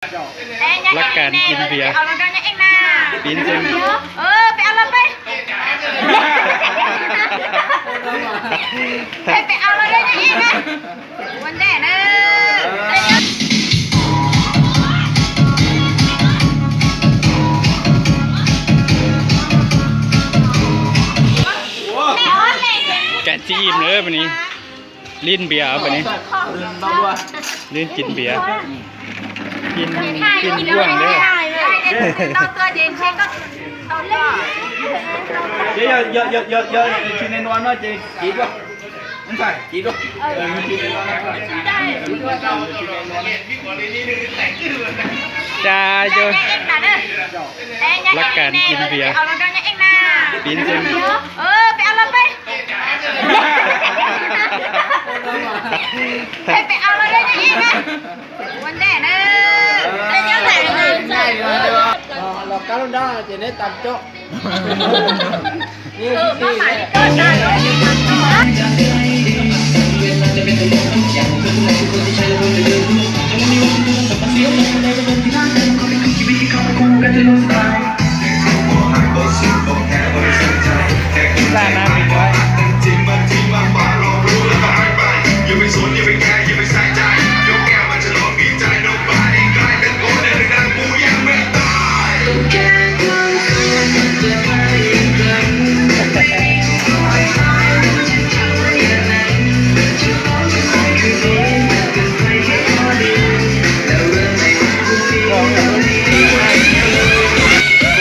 ຫຼັກການກິນເບຍ ເອົາລະດອນຍັງເອງນະ ປີນເຊິ່ງ ເອີ ໄປເອົາລະໄປ ໄປ ໄປເອົາລະດອນຍັງເອງນະ ວັນແດເດີ ແກະຈີ່ມເດີບາດນີ້. ຫຼິ້ນເບຍບາດນີ້ ຫຼິ້ນກິນເບຍ ກິນ ກິນກວ້າງເດີ ເຈ ຢ່າ ຢ່າ ຢ່າ ຢ່າ ຢ່າກິນໃນນວນເນາະ ເຈ ກິນດ້ວຍ ມັນໃສ່ ກິນດ້ວຍ ເອີ ກິນໃນນວນ ໄດ້ ກິນໃນນວນ ຈ້າ ໂຍ ຫຼັກການກິນເບຍ ເອົາລະດອນຍັງເອງນະ ປີນເຊິ່ງ ເອີ ໄປເອົາລະໄປ ໄປ ໄປເອົາລະໄດ້ນະເອງນະ ວັນແດເດີ ໄດ້ແນວໃດນະ ເອີ ມາຂາຍເກີນນະ ບໍ່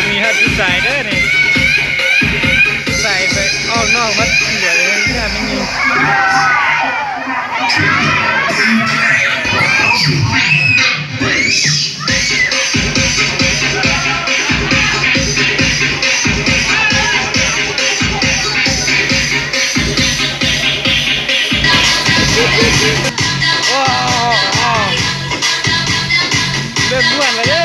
ມີຮອດຜູ້ຊາຍເດີນີ້ ຜູ້ຊາຍໄປອອກນອກໝົດ ເຫຼືອແຕ່ຜູ້ຊາຍແມ່ຍິງ. ໂອ້ ເລີ່ມມ່ວນແລ້ວເດີ